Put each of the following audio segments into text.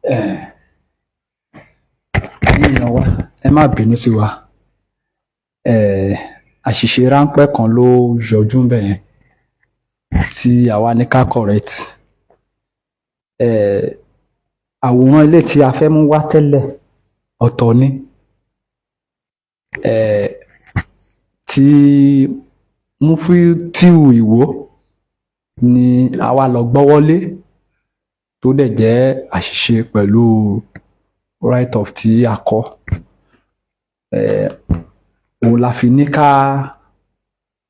Ẹ̀yin èèyàn wa, ẹ má bínú sí wa. Àṣìṣe ráńpẹ́ kan ló yọjú ńbẹ̀ yẹn tí àwa ní ká correct. Àwòrán ilé tí a fẹ́ mú wá tẹ́lẹ̀, ọ̀tọ̀ ni. Tí Mufutiu Ìwó ni àwa lọ gbọ́wọ́lé, tó dẹ̀ jẹ́ àṣìṣe pẹ̀lú write up tí a kọ. Òun la fi ní ká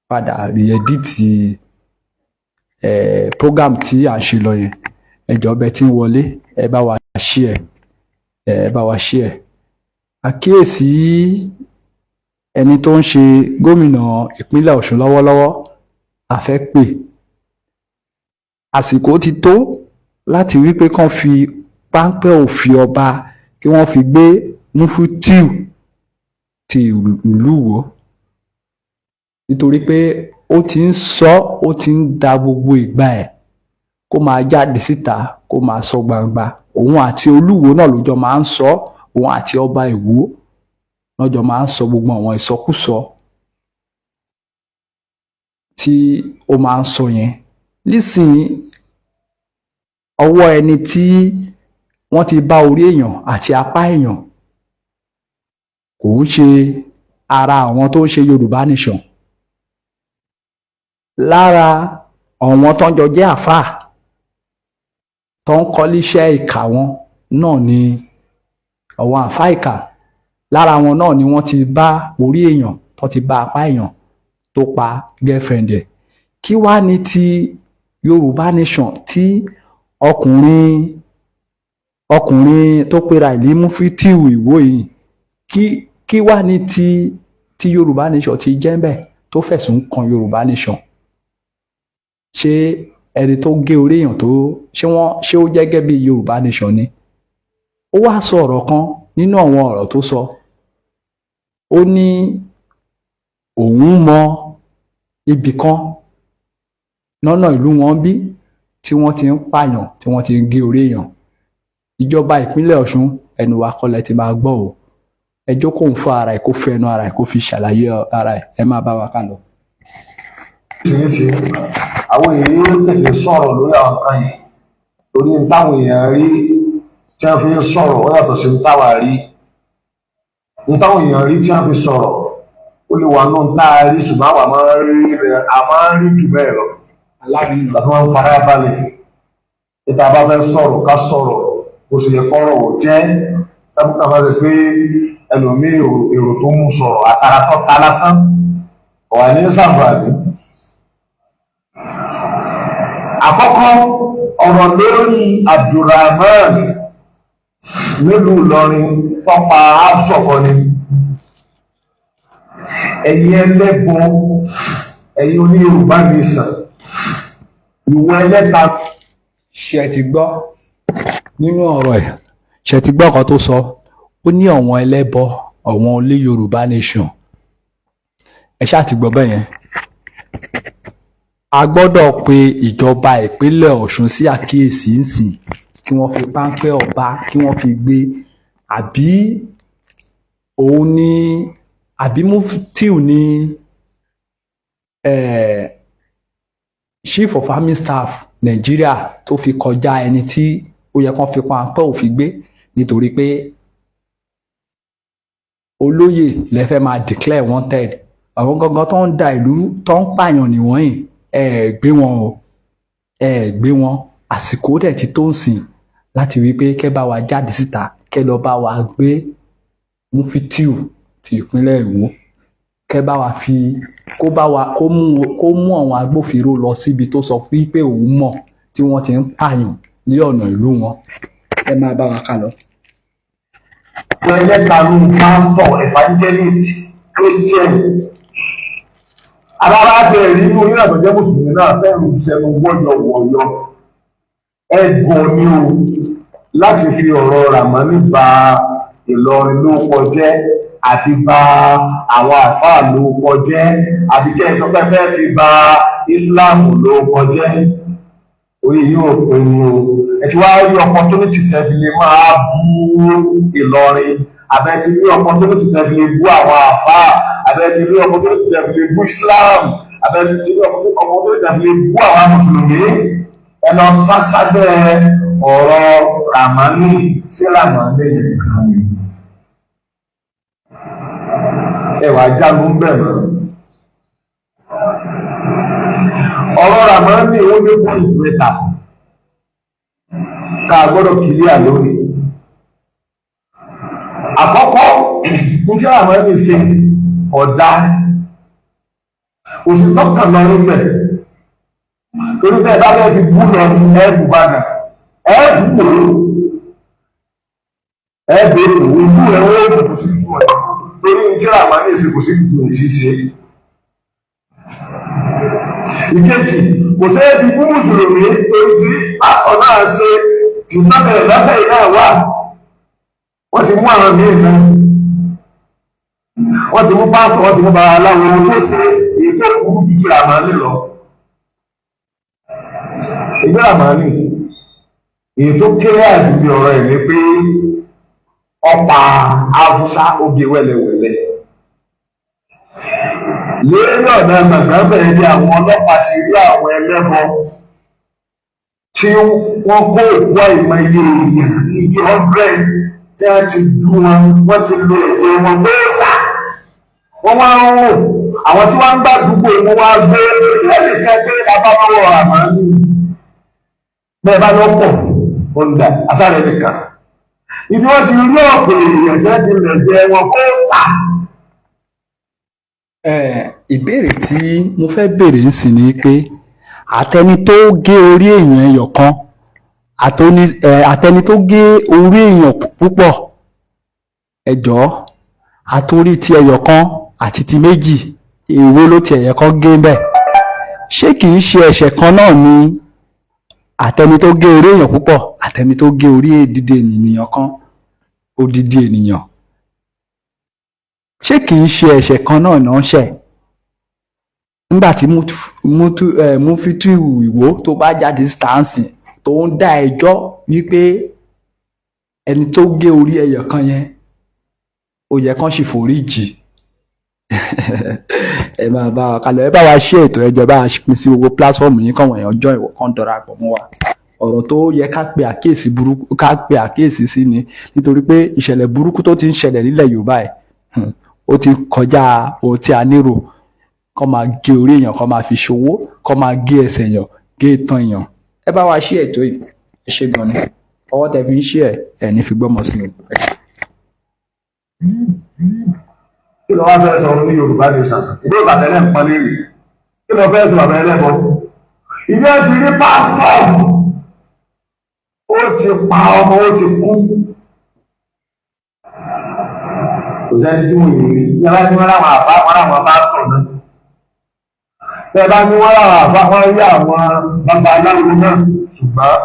padà re-edit program tí à ń ṣe lọ yẹn. Ẹ jọ̀ọ́, bẹ́ẹ̀ tí ń wọlé, ẹ bá wa share, ẹ bá wa share. Àkíyèsí ẹni tó ń ṣe gómìnà ìpínlẹ̀ Ọ̀ṣun lọ́wọ́lọ́wọ́, a fẹ́ pè. Àsìkò ti tó láti wí pé kán fi páńpẹ́ òfin ọba kí wọ́n fi gbé Mufutiu ti ìlú Ìwó, nítorí pé ó ti ń sọ, ó ti ń da gbogbo ìgbà ẹ̀ kó máa jáde síta, kó máa sọ gbangba. Òun àti Olúwo náà ló jọ máa ń sọ, òun àti ọba Ìwó lọ́jọ́ máa ń sọ gbogbo àwọn ìsọkúsọ tí ó máa ń sọ yẹn. Nísìnyí, ọwọ́ ẹni tí wọ́n ti bá orí èèyàn àti apá èèyàn kò ń ṣe ara àwọn tó ń ṣe Yorùbá Nation. Lára àwọn tó ń jọ jẹ́ àáfàá tó ń kọ́ líṣẹ́ ìkà wọn náà ni àwọn àáfàá ìkà. Lára wọn náà ni wọ́n ti bá orí èèyàn, tó ti bá apá èèyàn tó pa girlfriend ẹ̀. Kí wàá ní ti Yorùbá Nation tí ọkùnrin tó pera ẹ̀ ní Mufutiu Ìwó yìí, kí wàá ní ti Yorùbá Nation ti jẹ́ ńbẹ̀ tó fẹ̀sùn kan Yorùbá Nation? Ṣé ẹni tó gé orí èèyàn tó ṣé wọ́n ṣé ó jẹ́ gẹ́gẹ́ bí Yorùbá Nation ni? Ó wá sọ ọ̀rọ̀ kan nínú àwọn ọ̀rọ̀ tó sọ. Ó ní òun mọ ibì kan lọ́nà ìlú wọn bí tí wọ́n ti ń pààyàn, tí wọ́n ti ń gé orí èèyàn. Ìjọba ìpínlẹ̀ Ọ̀ṣun, ẹnu wa kọ́ lẹ ti máa gbọ́ o. Ẹ jókòó ń fún ara ẹ̀, kó fẹ́ ẹnu ara ẹ̀, kó fi ṣàlàyé ara ẹ̀. Ẹ máa bá wa ká lọ. Oríṣiríṣi àwọn èèyàn yóò tètè sọ̀rọ̀ lórí àwọn nǹkan yìí, torí n táwọn èèyàn rí tí wọ́n fi ń sọ̀rọ̀, ó yàtọ̀ sí n táwa rí. N táwọn èèyàn rí tí wọ́n fi sọ̀rọ̀, ó lè wà nù tá a rí, ṣùgbọ́n àwa máa ń rí rẹ̀, a máa ń rí jù bẹ́ẹ̀ lọ. Alárinà. Láti máa ń fara balẹ̀ níta bá fẹ́ sọ̀rọ̀, ká sọ̀rọ̀ bó ṣe yẹ kọ́rọ̀ ò jẹ́. Tábùkà bá ṣe pé ẹlòmíì, èrò tó mú sọ̀rọ̀, àtàrà tó ta lásán ọ̀wà ní sàǹfààní. Àkọ́kọ́, ọ̀rọ̀ lórí Abdulrahman nílùú Ìlọrin tọ́pa áfsọ̀kọ ni. Ẹ̀yin ẹlẹ́bọ, ẹ̀yin oní Yorùbá Nation, ìwọ ẹlẹ́ta. Ṣe ti gbọ́ nínú ọ̀rọ̀ ẹ̀? Ṣe ti gbọ́ ọ̀kan tó sọ? Ó ní àwọn ẹlẹ́bọ, àwọn olé Yorùbá Nation. Ẹ ṣáà ti gbọ́ bẹ́ẹ̀ yẹn. A gbọ́dọ̀ pe ìjọba ìpínlẹ̀ Ọ̀ṣun sí àkíyèsí ńsìn, kí wọ́n fi páńpẹ́ ọba kí wọ́n fi gbé, àbí òun ni, àbí Mufutiu ní Chief of Army Staff Nàìjíríà tó fi kọjá ẹni tí ó yẹ kán fi páńpẹ́ òfin gbé, nítorí pé olóyè lẹ fẹ́ máa declare wanted. Àwọn gangan tó ń da ìlú, tó ń pààyàn nìwọ̀nyí, ẹ gbé wọn o, ẹ gbé wọn. Àsìkò dẹ̀ ti tó ń sìn láti wí pé kẹ́ bá wa jáde síta, kẹ́ lọ bá wa gbé Mufutiu ti ìpínlẹ̀ Ìwó, kẹ́ bá wa fi kó bá wa kó mú àwọn agbófinró lọ síbi tó sọ wípé òun mọ̀ tí wọ́n ti ń pààyàn ní ọ̀nà ìlú wọn. Ẹ máa bá wa ká lọ. Ẹlẹ́tanú pastor, evangelist, Christian, arára ti ẹ̀rí inú yín náà tó jẹ́ mùsùlùmí náà fẹ́ràn sẹ́nu wọ́yọ̀wọ̀yọ̀. Ẹ̀gọ́ ni o láti fi ọ̀rọ̀ Ràmọ́nì ba Ìlọrin ló kọjẹ́, àti ba àwọn àfáà ló kọjẹ́, àbí kẹ́ ẹ sọ pé fẹ́ fi ba Islam ló kọjẹ́. Orí yóò pé ni o. Ẹ ti wá rí opportunity tẹ́ fi lè máa bú Ìlọrin, àbẹ ti rí opportunity tẹ́ fi lè bú àwọn àfáà, àbẹ ti rí opportunity tẹ́ fi lè bú Islam, àbẹ ti rí opportunity tẹ́ fi lè bú àwọn mùsùlùmí. Ẹ lọ sásábẹ́ ọ̀rọ̀ Ràmánì sí Ràmánì nìkan ni ẹ wàá jágun bẹ̀ mọ́. Ọ̀rọ̀ Ràmánì ó ní point mẹ́ta ká gbọ́dọ̀ kílíà lónìí. Àkọ́kọ́, ní tí Ràmánì ṣe ọ̀dà oṣù tọ́kàn lọ́rùn bẹ̀, torí bẹ́ẹ̀ bá bẹ́ẹ̀ fi bú lọ ẹ̀ẹ́bù bàdà ẹ̀ẹ́bù wò ó ẹ̀ẹ́bù èkó ìbú rẹ̀ wọ́n kò sí ju ẹ̀ torí ní tí Ràmánì ṣe kò sí ju ẹ̀ tí í ṣe. Ìkejì, kò sẹ́yìn fi bú mùsùlùmí torí tí pásítọ̀ náà ṣe tí lọ́sẹ̀ lọ́sẹ̀ yìí náà wà. Wọ́n ti mú àwọn míì náà, wọ́n ti mú pásítọ̀, wọ́n ti mú babaláwo tó ṣe èyí tó burú ju ti Ràmánì lọ. Ìgbé Ràmánì èyí tó kéré àdúgbò ọ̀rọ̀ ẹ̀ ni pé ọ̀pá Haúsá oge wẹ́lẹ́wẹ́lẹ́ lórí ọ̀nà gbàgbọ́n ni àwọn ọlọ́pàá ti rí àwọn ẹlẹ́bọ tí wọ́n kó òkú àìmọye èèyàn níbi 100 tí wọ́n ti dú wọn, wọ́n ti lo ẹ̀jẹ̀ wọn fẹ́ẹ́fà. Wọ́n wá ń rò àwọn tí wọ́n ń gbàdúgbò wọn wá gbé lẹ́nìkan gbé abáwọ̀ Ràmánì bẹ́ẹ̀ bá lọ pọ̀ ọ̀ǹda asáré nìkan ibi wọ́n ti rí ọ̀pọ̀ èèyàn tí wọ́n ti lẹ̀ jẹ wọn fẹ́ẹ́fà. Ìbéèrè tí mo fẹ́ béèrè ń sìn ni pé àtẹni tó gé orí èèyàn ẹyọ kan, àtẹni tó gé orí èèyàn púpọ̀, ẹ jọ̀ọ́, àtorí ti ẹyọ kan àti ti méjì, èwo ló ti ẹ̀yẹ kan gé bẹ́ẹ̀? Ṣé kìí ṣe ẹ̀ṣẹ̀ kan náà ni àtẹni tó gé orí èèyàn púpọ̀, àtẹni tó gé orí odidi ènìyàn kan, odidi ènìyàn? Ṣé kìí ṣe ẹ̀ṣẹ̀ kan náà náà ṣẹ̀? Nígbà tí Mufitiu Ìwó tó bá jáde sítáǹsì tó ń dá ẹjọ́ wípé ẹni tó gé orí ẹyọ kan yẹn ó yẹ kán sì foríjì. Ẹ máa bá wa kálọ, ẹ bá wa ṣe ètò, ẹjọ bá wa pín sí gbogbo pílátífọ̀mù yín kọ̀wọ̀n èèyàn join kan darapọ̀ mọ́ wa. Ọ̀rọ̀ tó yẹ ká pe àkíyèsí burúkú, ká pe àkíyèsí sí ni, nítorí pé ìṣẹ̀lẹ̀ burúkú tó ti ń ṣẹlẹ̀ nílẹ̀ Yorùbá ẹ̀ ó ti kọjá ohun tí a nírò. Kọ́ máa gé orí èèyàn, kọ́ máa fi ṣòwò, kọ́ máa gé ẹsẹ̀ èèyàn, gé itan èèyàn. Ẹ bá wa ṣí ètò yìí, ẹ ṣé gan ni. Ọwọ́ tẹ fi ń ṣí ẹ ẹ ní fi gbọ́mọ sí i. Kí ló wá fẹ́ sọ ní Yorùbá nation? Ìdí ìbàdàn ń pọn léèrè. Kí ló fẹ́ sọ bàbá ẹlẹ́bọ? Ìdí ẹ ti rí pásítọ̀, ó ti pa ọmọ, ó ti kú. Kò sẹ́ni tí mo yìí rí. Yàrá ni wọ́n láwọn àbá, wọ́n láwọn pásítọ̀ náà. Bẹ́ẹ̀ bá ní wọ́n láwọn àbá, wọ́n rí àwọn babaláwo náà, ṣùgbọ́n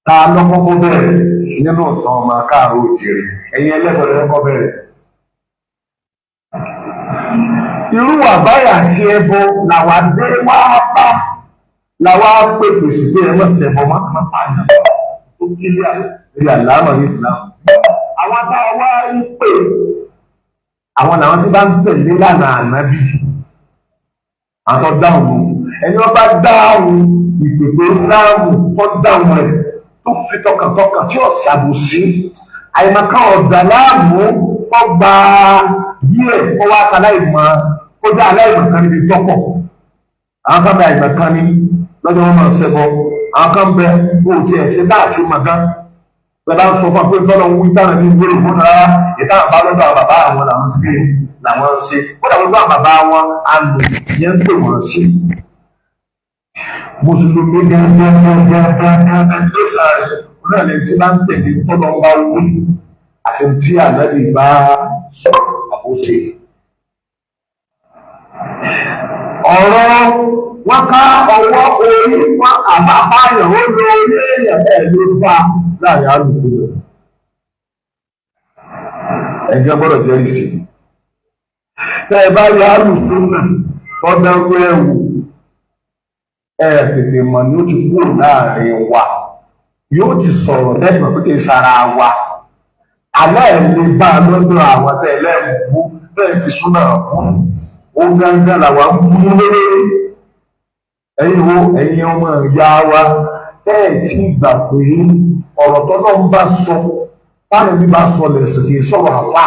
ta ló kọ́kọ́ bẹ̀rẹ̀ nínú ìtàn ọmọ káàárọ̀ oòjíire? Ẹ̀yin ẹlẹ́bọ̀ọ́ ló kọ́kọ́ bẹ̀rẹ̀. Irú àbáyà àti ẹbọ làwa dé wá bá, làwa pèpè sí pé ẹ má ṣẹbọ má má pààyàn tó kílíà lórí àlámọ̀ ní Islam. Àwọn tá a wá ń pè àwọn làwọn tí bá ń tẹ̀lé lánàá ànábì, àwọn tó dáhùn mọ́ ẹni wọ́n bá dáhùn ìpèpè Islam tó dáhùn rẹ̀ tó fi tọkàntọkàn tí ò ṣàbòsí àyèmàkà ọ̀dà láàmú kọ́ gba díẹ̀ kọ́ wá sáláìmọ̀ kó jẹ́ aláìmọ̀kan níbi tọ́pọ̀. Àwọn kan bẹ àìmọ̀kan ní lọ́jọ́ wọn máa ṣẹbọ, àwọn kan bẹ kó o tiẹ̀ ṣe bá àti màgán bẹ́ẹ̀ bá ń sọ fún wa pé tọ́lọ̀ ń wí táwọn ní ìwé ìfún rárá ìta àbá lọ́dọ̀ àwọn bàbá àwọn làwọn ṣe làwọn ń ṣe kódà lọ́dọ̀ àwọn bàbá wọn àlò yẹn ń pè wọ́n sí. Mùsùlùmí gángan ló sáré náà lè ti bá ń tẹ̀lé tọ́lọ̀ ń bá wí àti tí ànábì bá sọ àbóṣe. Ọ̀rọ̀ wọn ká ọwọ́ orí wọn àbá àbáyàn ó lo orí èèyàn bẹ́ẹ̀ ló bá láàrin àlùfò rẹ̀. Ẹ̀jẹ̀ gbọ́dọ̀ jẹ́rìí sí i. Tẹ́ ẹ bá rí àlùfò náà tó dárú ẹ̀ wò, ẹ tètè mọ̀ ní ó ti kúrò láàrin wa. Yóò ti sọ̀rọ̀ tẹ́sán pé kì í sara wa. Alẹ́ ẹ̀ lè bá a lọ́dọ̀ àwọn tẹ́ ẹ lẹ́ẹ̀mú bẹ́ẹ̀ fi súnà kú. Ó gángan làwa ń mú lórí. Ẹ̀yin wo, ẹ̀yin ọmọ ìyá wa, tẹ́ ẹ̀ tí gbà pé ọ̀rọ̀ tọ́lọ́ ń bá sọ, táwọn ẹbí bá sọ lẹ̀sìn, kì í sọ̀rọ̀ àfà.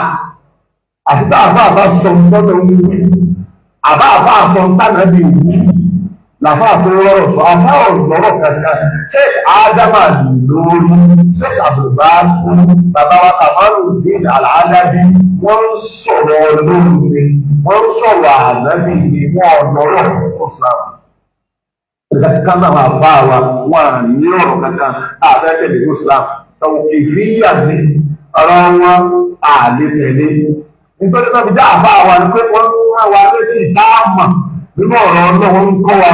Àti tá àfà bá sọ tọ́lọ́ ń wí, àbá àfà sọ tánà bí wí, làfà tó rọrọ̀ sọ, àfà ọ̀rọ̀ kankan. Ṣé Ádámà lórí, ṣé Àbùbá kú, bàbá wa Kamalu-Deen Al-Adabi, wọ́n ń sọ̀rọ̀ lórí ni, wọ́n ń sọ̀rọ̀ ànábì ni, wọ́n lọ́rọ̀ Islam. Kankan náà máa bá wa, wọn à ní ọ̀rọ̀ kankan àbẹ́ tẹ̀lé Islam. Tawqifiyya ní ọ̀rọ̀ wọn, àlè tẹ̀lé. Nítorí náà fi dá àbá wa ni pé wọ́n ń rán wa létí ìdáàmà nínú ọ̀rọ̀ Ọlọ́run ń kọ́ wa.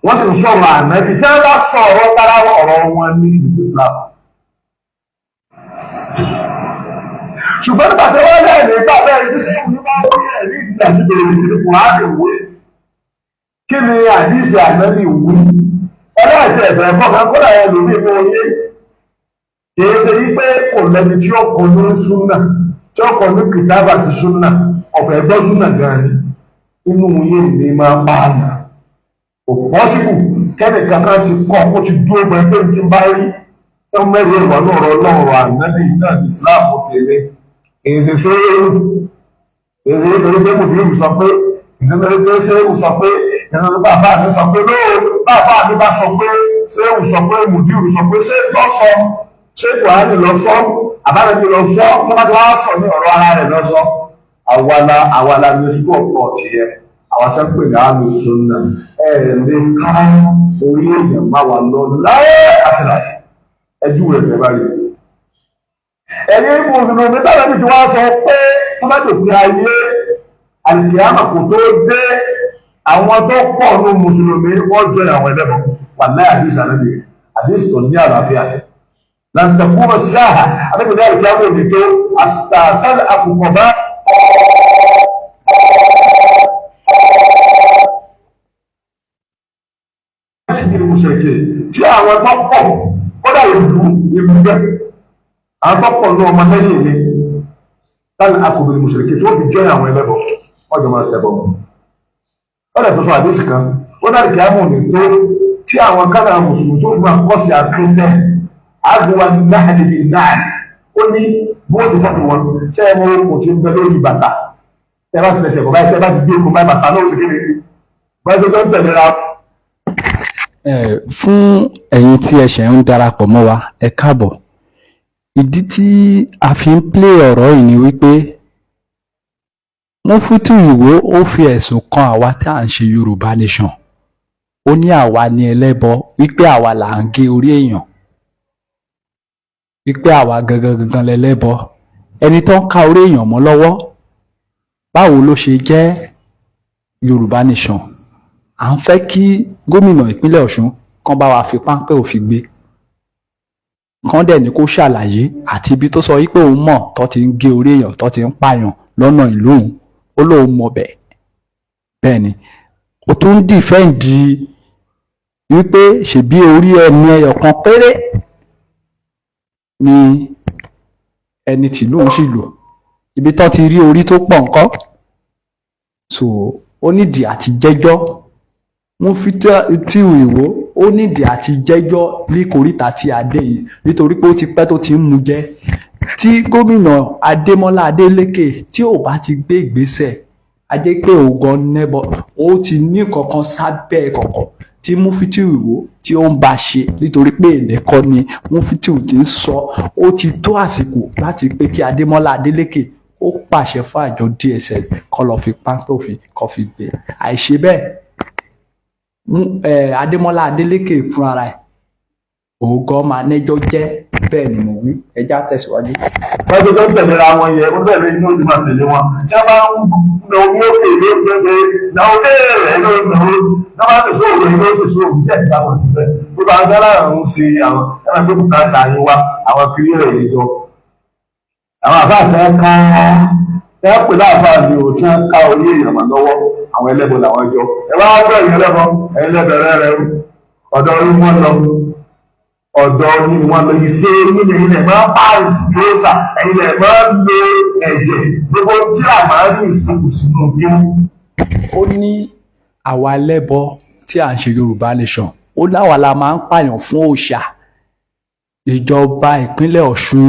Wọ́n sì ń sọ̀rọ̀ ànábì. Tí wọ́n bá sọ ọ̀rọ̀ tara ọ̀rọ̀ wọn ní Islam. Ṣùgbọ́n nígbà tí wọ́n lẹ́yìn nígbà bẹ́ẹ̀ ní sẹ́yìn ní bá wí ẹ̀rí ìgbà tí bèrè ìdílé Kùránì wí. Kí ni àdìsí ànábì wí? Ẹlẹ́sìn ẹ̀fẹ̀ kọ̀ọ̀kan kódà ẹ lómi inú oyé. Kìí ṣe wípé kò lẹ́ni tí ó kọ ní súnà, tí ó kọ ní kìtàbà sí súnà, ọ̀fẹ́ gbọ́ súnà gan ni. Inú oyé mi máa ń pààyàn. Kò pọ́sibù kẹ́nìkan kan ti kọ́ kó ti dúró gbẹ pé ti bá rí. Tó mẹ́rin ìwà náà rọ lọ́rọ̀ ànábì náà ní Islam tèmi. Kìí ṣe sóyè èyí torí pé mùdírù sọ pé, ìṣẹ́lẹ̀ pé ṣéwù sọ pé, ìṣẹ́lẹ̀ bàbá mi sọ pé, lóò bàbá mi bá sọ pé ṣéwù sọ pé, mùdírù sọ pé, ṣé lọ sọ, ṣé Kùránì lọ sọ, àbára mi lọ sọ, tó bá ti wá sọ ní ọ̀rọ̀ ara rẹ̀ lọ sọ. Àwàlà àwàlà ní school of thought yẹ, àwọn tẹ́ ń pè ní àmì sunna, ẹ lè ká orí èèyàn má wà lọ láyé àti láyé ẹjú rẹ̀ bẹ́ẹ̀ bá rí. Ẹ̀yin mùsùlùmí táwọn ẹbí ti wá sọ pé sábàjò pé ayé àlìkìyàmà kò tó dé, àwọn tó pọ̀ ní mùsùlùmí wọ́n jọ àwọn ẹlẹ́bọ̀. Wà láì àdìsí ànábì, àdìsí tó ní àlàáfíà. Làǹtẹ̀kùn sáà ànábì ní àlìkìyàmà òní tó àtàtàlẹ̀ àkùkọ̀ bá. Tí àwọn tó pọ̀ kódà ìlú ìlú bẹ́ẹ̀, àwọn tó pọ̀ ní ọmọ lẹ́yìn mi tálẹ̀ akùnrin mùsùlùmí tó fi jẹ́ àwọn ẹlẹ́bọ̀, wọ́n jọ máa ṣẹbọ. Ó dẹ̀ tó sọ àdéhùn kan, ó dàbí kí á mọ̀ ní tó tí àwọn kánà mùsùlùmí tó fi máa kọ́ sí àkírísẹ́ àgùnwà náà níbi náà. Ó ní bó ti fọ́ wọn ṣé ẹ mọ okùn tí ń bẹ lórí bàtà, tẹ bá ti tẹsẹ̀ bọ̀ báyìí, tẹ bá ti gbé okùn báyìí, bàtà náà ó sì kéde báyìí tó ń tẹ̀lé ra. Fún ẹ̀yin tí ẹ ṣẹ̀ ń darapọ̀ mọ́ wa, ẹ káàbọ̀. Ìdí tí a fi ń plé ọ̀rọ̀ yìí ni wípé Mufti Ìwó ó fi ẹ̀sùn kan àwa tá à ń ṣe Yorùbá Nation. Ó ní àwa ni ẹlẹ́bọ, wípé àwa là ń gé orí èèyàn, wípé àwa gangan gangan lẹlẹ́bọ. Ẹni tó ń ká orí èèyàn mọ́ lọ́wọ́, báwo ló ṣe jẹ́ Yorùbá Nation? À ń fẹ́ kí gómìnà ìpínlẹ̀ Ọ̀ṣun kán bá wa fi páńpẹ́ òfin gbé, kán dẹ̀ ní kó ṣàlàyé àti ibi tó sọ wípé òun mọ̀ tó ti ń gé orí èèyàn, tó ti ń pààyàn lọ́nà ìlú òun. Ó lóun mọ̀ bẹ́ẹ̀. Bẹ́ẹ̀ ni ó tún ń dìfẹ́ǹdì wípé ṣèbí orí ẹni ẹyọ kan péré ni ẹni tìlú òun sì lò, ibi tó ti rí orí tó pọ̀ ńkọ́. So ó nídìí àti jẹ́jọ́. Mufti Ìwó ó nídìí àti jẹ́jọ́ ní kòríta tí a dé yìí, nítorí pé ó ti pẹ́ tó ti ń mu jẹ. Tí gómìnà Adémọ́lá Adélékè tí ò bá ti gbé ìgbésẹ̀, a jẹ́ pé òun gan nẹ́bọ, ó ti ní kankan sábẹ́ kọ̀kọ̀ tí Mufti Ìwó tí ó ń bá ṣe, nítorí pé ẹ̀lẹ́kọ́ ni Mufti ti ń sọ. Ó ti tó àsìkò láti pé kí Adémọ́lá Adélékè ó pàṣẹ fún àjọ DSS kó lọ fi páńpẹ́ òfin kó fi gbé. Àìṣe bẹ́ẹ̀, Adémọ́lá Adélékè fúnra ẹ̀ òun gan máa nẹ́jọ́ jẹ́. Bẹ́ẹ̀ ni mo wí, ẹja tẹ̀síwájú. Bájọ́ tó ń tẹ̀lé ra wọn yẹ, ó bẹ̀rẹ̀ inú ó sì máa tẹ̀lé wọn. Tí a bá ń na omi òkè ló ń pèsè, na omi rẹ̀ ló ń na omi, náà bá ṣèṣe òwe ló ṣèṣe òwe sí ẹ̀dá wọn ti fẹ́. Gbogbo àwọn gálà ń ṣe àwọn ẹ̀rọ tó bùkátà yín wá, àwọn kiri rẹ̀ yìí jọ. Àwọn àbá àti ẹ̀ ká ẹ pè láàfáà ni ò tí wọ́n ká orí èèyàn mọ́ lọ́wọ́, àwọn ẹlẹ́bọ làwọn jọ. Ẹ wá bẹ̀rẹ̀ ẹlẹ́bọ, ẹ̀yin lẹ́bẹ̀rẹ̀ rẹ̀ ọ̀dọ̀ orí wọn lọ. Ọ̀dọ̀ yín ni wọ́n lọ iṣẹ́ yín ni ẹ̀yin lẹ̀ máa ń pààrọ̀ sí òòṣà, ẹ̀yin lẹ̀ máa ń lo ẹ̀jẹ̀ gbogbo tí a máa ń rí ìsìnkú sínú kéwú. Ó ní àwa ẹlẹ́bọ tí à ń ṣe Yorùbá Nation, ó láwa la máa ń pààyàn fún òòṣà. Ìjọba ìpínlẹ̀ Ọ̀ṣun,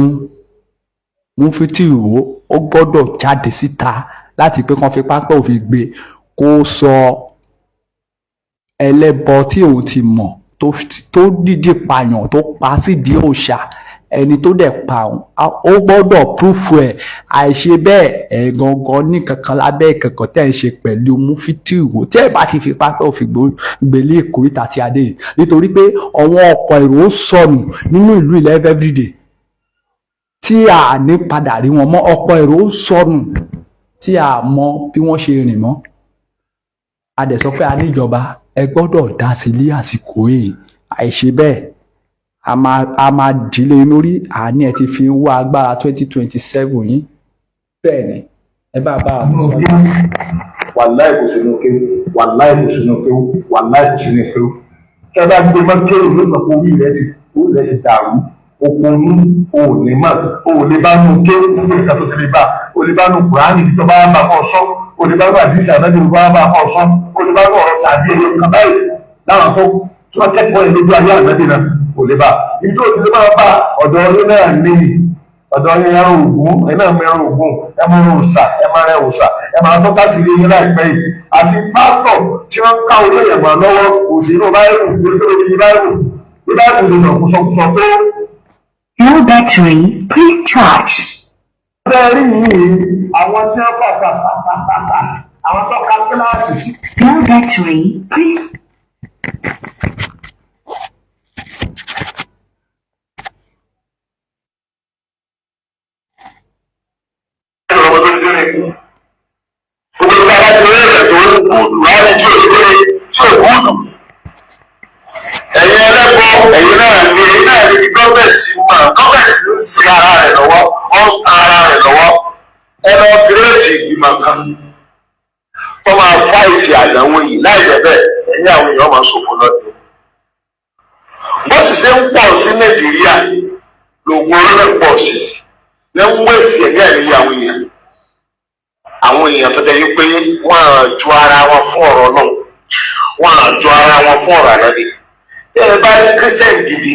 Mufti Ìwó, ó gbọ́dọ̀ jáde síta láti pé kán fi pápẹ́ òfin gbé, kó sọ ẹlẹ́bọ tí òun ti mọ̀ tó dìídì pààyàn, tó pa sídìí òòṣà. Ẹni tó dẹ̀ pa òun, ó gbọ́dọ̀ proof ẹ̀. Àìṣe bẹ́ẹ̀, ẹ̀ gangan ní kankan lábẹ́ kankan tẹ́ ẹ̀ ń ṣe pẹ̀lú Mufti Ìwó, tí ẹ̀ bá ti fi pápẹ́ òfin gbélé ìkórìtà tí a dé yìí, nítorí pé àwọn ọ̀pọ̀ èrò sọnù nínú ìlú ilẹ̀ everyday tí a ní padà rí wọn mọ́. Ọ̀pọ̀ èrò sọnù tí a mọ bí wọ́n ṣe rìn mọ́. A dẹ̀ sọ pé a níjọba, ẹ gbọ́dọ̀ dá sí ní àsìkò yìí. Àìṣe bẹ́ẹ̀, a máa dìlé lórí àní ẹ ti fi ń wá agbára 2027 yín. Bẹ́ẹ̀ ni ẹ bá bá a tẹ̀síwájú. Wàláì kò sínú kéwú, wàláì kò sínú kéwú, wàláì kò sínú kéwú. Ẹ bá gbé mọ́ kéwú ló sọ pé orí rẹ ti dàrú. Òpònú òní mọ̀ òní bá nù kéwú fún ìka tó ti lè bá òní bá nù Kùránì tó bá bá kọ́ sọ, òní bá nù àdìsí ànábì tó bá bá kọ́ sọ, òní bá nù ọ̀rọ̀ sàbí ẹ̀yọ kàbáyé láwọn tó tí wọ́n kẹ́kọ̀ọ́ yẹn lójú ayé ànábì náà kò lè bá ibi tó ti lè máa bá. Ọ̀dọ̀ yín náà ní ọ̀dọ̀ yín, ẹran Ògún, ẹ náà mọ ẹran Ògún, ẹ mọ ẹran òòṣà, ẹ máa rẹ òòṣà, ẹ máa tọ́ka sí ilé yín láìpẹ́ yìí. Àti pásítọ̀ tí wọ́n ń ká orí èèyàn mọ́ lọ́wọ́ kò sí inú báyìí lórí báyìí bí báyìí kò sọ kùsọkùsọ tó. Low battery, please charge. Bẹ́ẹ̀ rí yìí, àwọn tí wọ́n fà fà fà fà fà fà, àwọn tó ka kíláàsì tí Low battery, please. Ọmọ tó ń dúró gbogbo ìgbà láti rí ẹ̀rẹ̀ tó ń gúdù láti tí ò ní tí ò gúdù. Ẹ̀yin ẹlẹ́gbọ́, ẹ̀yin náà ní ẹ̀yin náà ní gọ́ọ̀mẹ̀ntì mọ̀. Gọ́ọ̀mẹ̀ntì ń sin ara rẹ̀ lọ́wọ́, ó ń ta ara rẹ̀ lọ́wọ́. Ẹ lọ kírètì ìgbìmọ̀ kan tó máa fight àdánwò yìí. Láì jẹ́ bẹ́ẹ̀, ẹ̀yin àwọn èèyàn máa ṣòfò lọ́dún. Bó sì ṣe ń pọ̀ sí Nàìjíríà lògùn olóògbé pọ̀ sí ní ń wéèsì ẹ̀mí ẹ̀mí àwọn èèyàn, àwọn èèyàn tó jẹ́ yí pé wọ́n á ju ara wọn fún ọ̀rọ̀ náà, wọ́n á ju ara wọn fún ọ̀rọ̀ ànábì. Tí ẹ bá rí Christian gidi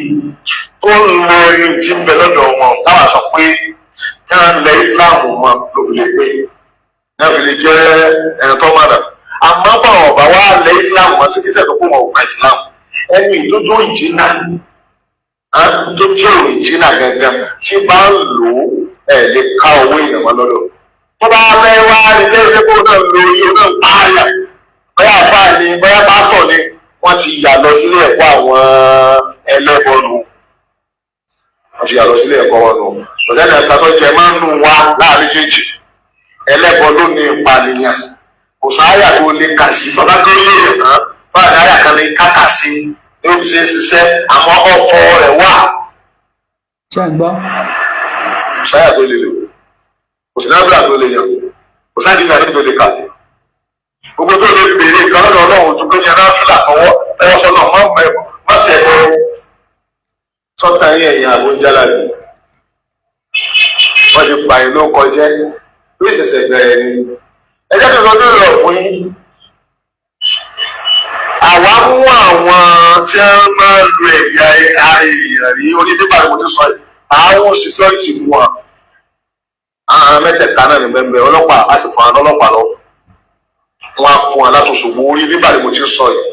tó ń lo ẹni tí ń bẹ lọ́dọ̀ wọn, táwa sọ pé kí wọ́n lẹ Islam mọ́ ló fi lè pé ní wọ́n fi lè jẹ́ ẹni tó mọ̀nà. Àmọ́ bá ọ̀bà wa lẹ Islam mọ́ tí Christian tó kó wọn ò gba Islam, ẹni ìdójú ìjìnà tó jẹ́ òrìjìnà gangan tí bá ń lò ó, ẹ̀ lè ká owó èèyàn mọ́ lọ́dọ̀. Tó bá fẹ́ wá ní lẹ́yìn pé náà lo iye náà pààyàn, bóyá àfáà ni, bóyá pásítọ̀ ni, wọ́n ti yà lọ sílé ẹ̀kọ́ àwọn ẹlẹ́bọ nù, wọ́n ti yà lọ sílé ẹ̀kọ́ wọn nù. Ọ̀sẹ̀ ẹ̀ka tó jẹ máa ń nù wá láàrin kejì, ẹlẹ́bọ ló ní ìpànìyàn. Kò sáyà tó lè kà sí bàbá tó lè rẹ̀ tán báyìí, àyà kan lè kákà sí ní ó fi ṣe é ṣiṣẹ́, àmọ́ ọkọ rẹ̀ wà. Ṣé ń gbọ́? Kò sáyà tó lè lò, kò sí nábìlà tó lè yàn, kò sáyà tó lè kà. Gbogbo tó lè béèrè nǹkan lọ́dọ̀ Ọlọ́run tó gbé ní anáfíà tọwọ́ tọwọ́ sọ́nà mọ́ mọ́sẹ̀ lọ sọ́tà yín. Ẹ̀yìn àbójálà ni wọ́n ti pààyàn ló kọjẹ́ ló ṣẹ̀ṣẹ̀ bẹ̀rẹ̀ ni. Ẹ jẹ́ kí n sọ tó lọ fún yín. Àwa mú àwọn tí wọ́n máa ń lo ẹ̀yà èèyàn rí onídìbò àti mo ti sọ yìí, àwọn security mú wọn. Àwọn mẹ́tẹ̀ẹ̀ta náà ní bẹ́ẹ̀, ọlọ́pàá a sì fún àwọn ọlọ́pàá lọ, wọn á kún alátòṣogbo orí nígbà tí mo ti sọ yìí.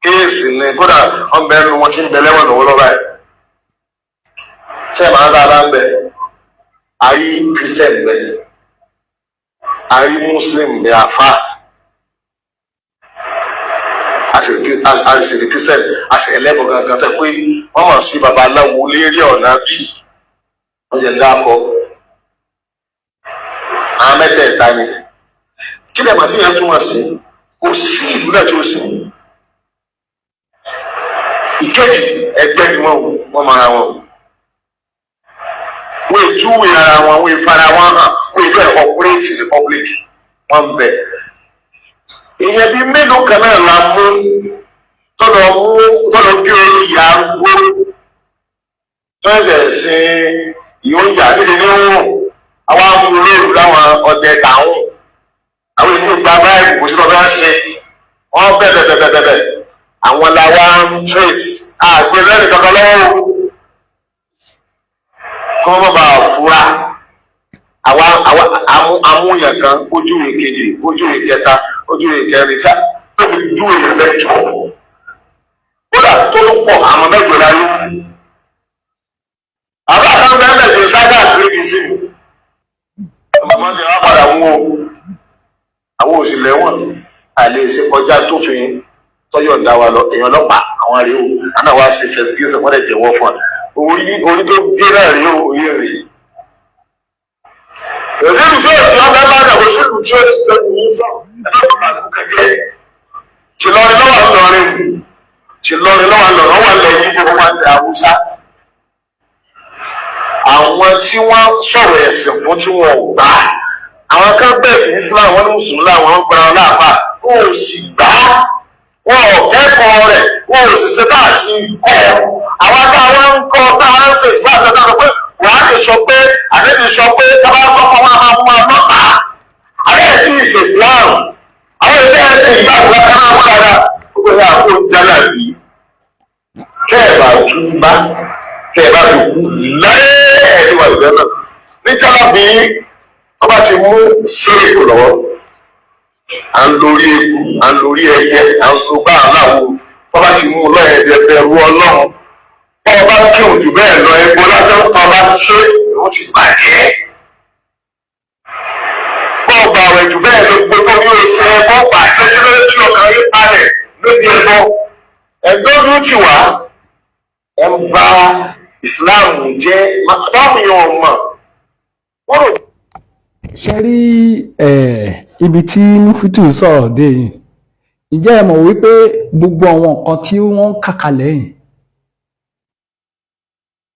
Case ni kódà wọn bẹ ẹnu wọn ti ń bẹ lẹ́wọ̀n lọ́wọ́lọ́wọ́ báyìí. Ṣé ẹ máa ń dáadáa ń bẹ? Àrí Christian bẹ, àrí Muslim bẹ, àfa àṣírí Christian, àṣírí ẹlẹ́bọ̀ gangan tó pé wọ́n mọ̀ sí babaláwo lérí ọ̀nà bí wọ́n jẹ́ dáàbọ̀. Àwọn mẹ́tẹ̀ẹ̀ta ni. Kí lè mà sí yẹn túmọ̀ sí? Kò sí ìlú náà tí ó sì ìkejì. Ẹgbẹ́ ni wọ́n wọ́n mara wọn, wọ́n ètúwèé ara wọn, wọ́n ìfara wọn hàn, wọ́n ìfẹ́ operate in public. Wọ́n ń bẹ̀. Èèyàn bíi mélòó kan náà la mú tọ́lọ̀ mú tọ́lọ̀ gé orí ìyá arúgbó. Tí wọ́n ṣẹ̀ sin ìyóòyà níṣẹ́ ní wọ́n àwọn amúlòlóòrù láwọn ọdẹ tàwọn àwọn èèyàn gba báyìí kò sí lọ́dọ̀ ṣe wọ́n bẹ̀bẹ̀ bẹ̀bẹ̀ bẹ̀bẹ̀ àwọn làwa ń trace àgbẹ̀ lẹ́nu kankan lọ́wọ́ o, kí wọ́n má bàa fura. Àwa àwa amúyàn kan, ojú ìkejì, ojú ìkẹta, ojú ìkẹrin, tí a fi ju èèyàn mẹ́jọ, kódà tó pọ̀, àwọn mẹ́jọ láyé. Àbá kan bẹ́ẹ̀ bẹ́ẹ̀ ṣe sábà kiri sí i, ọmọ ti wá padà mú o. Àwọn òsì lẹ́wọ̀n àlè ṣe kọjá tófin tọ́yọ̀ ń dá wa lọ. Èèyàn ọlọ́pàá àwọn rèé o, àná wa ṣe investigation, wọ́n lè jẹ́wọ́ fún wa. Orí orí tó gé náà rèé o, orí rèé. Òṣèlú tí ó sì ọbẹ̀ bá dà, òṣèlú tí ó sì sẹ́nu ní sọ ẹ̀rọ bá kú kẹ̀kẹ́. Tìlọrin lọ́wọ́ ńlọrin, tìlọrin lọ́wọ́ ńlọrin, wà lẹ́yìn gbogbo wa ní Haúsá. Àwọn tí wọ́n sọ̀rọ̀ ẹ̀sìn fún tí wọ́n ò gbà á, àwọn kan bẹ̀rẹ̀ sí Islam, wọn ní mùsùlùmí làwọn ń gbọ́ra láàfà, wọn ò sì gbà á, wọn ò kẹ́kọ̀ọ́ rẹ̀, wọn ò sì ṣe bá àti kọ́. Àwọn táwọn ń kọ́, táwọn ń ṣe Islam náà sọ pé wàá ti sọ pé àdébí sọ pé táwọn kọ́kọ́ wọn máa mú wọn lọ́tà àbẹ́ ẹ̀ tí ì ṣe Islam. Àwọn ìfẹ́ ẹ̀ ṣe Islam lọ́kàn náà wọ́n dáadáa, ó gbé yà kó jálà bí kẹ́ ẹ̀ bá tún bá kẹ́ ẹ̀ bá fi kú lẹ́ẹ̀ẹ́dì wà lùdẹ́ náà ní jálà bí wọ́n bá ti mú sẹ́ẹ̀kù lọ́wọ́. À ń lórí eku, à ń lórí ẹyẹ, à ń lo bá aláwo. Wọ́n bá ti mú lọ́yẹ̀dẹ̀, bẹ̀rù Ọlọ́run. Bọ́ ọba kírun jù bẹ́ẹ̀ lọ, ẹgbó lásán ọba ti ṣe, ìwọ́n ti bàjẹ́. Bọ́ ọba àwẹ̀ jù bẹ́ẹ̀ lọ, gbogbo ní oṣù ẹgbọ́ bàjẹ́. Tí lórí tí ọkàn yín balẹ̀ lóde ẹgbọ́ ẹgbẹ́ ojú ti wá ẹ ń ba ìsìláàmù jẹ́, báwo yẹn ò mọ̀ wọ́n rò. Ṣe rí ibi tí Mufitu sọ̀rọ̀ dé yìí, ǹjẹ́ ẹ mọ̀ wípé gbogbo àwọn nǹkan tí wọ́n ń kà kalẹ̀ yìí,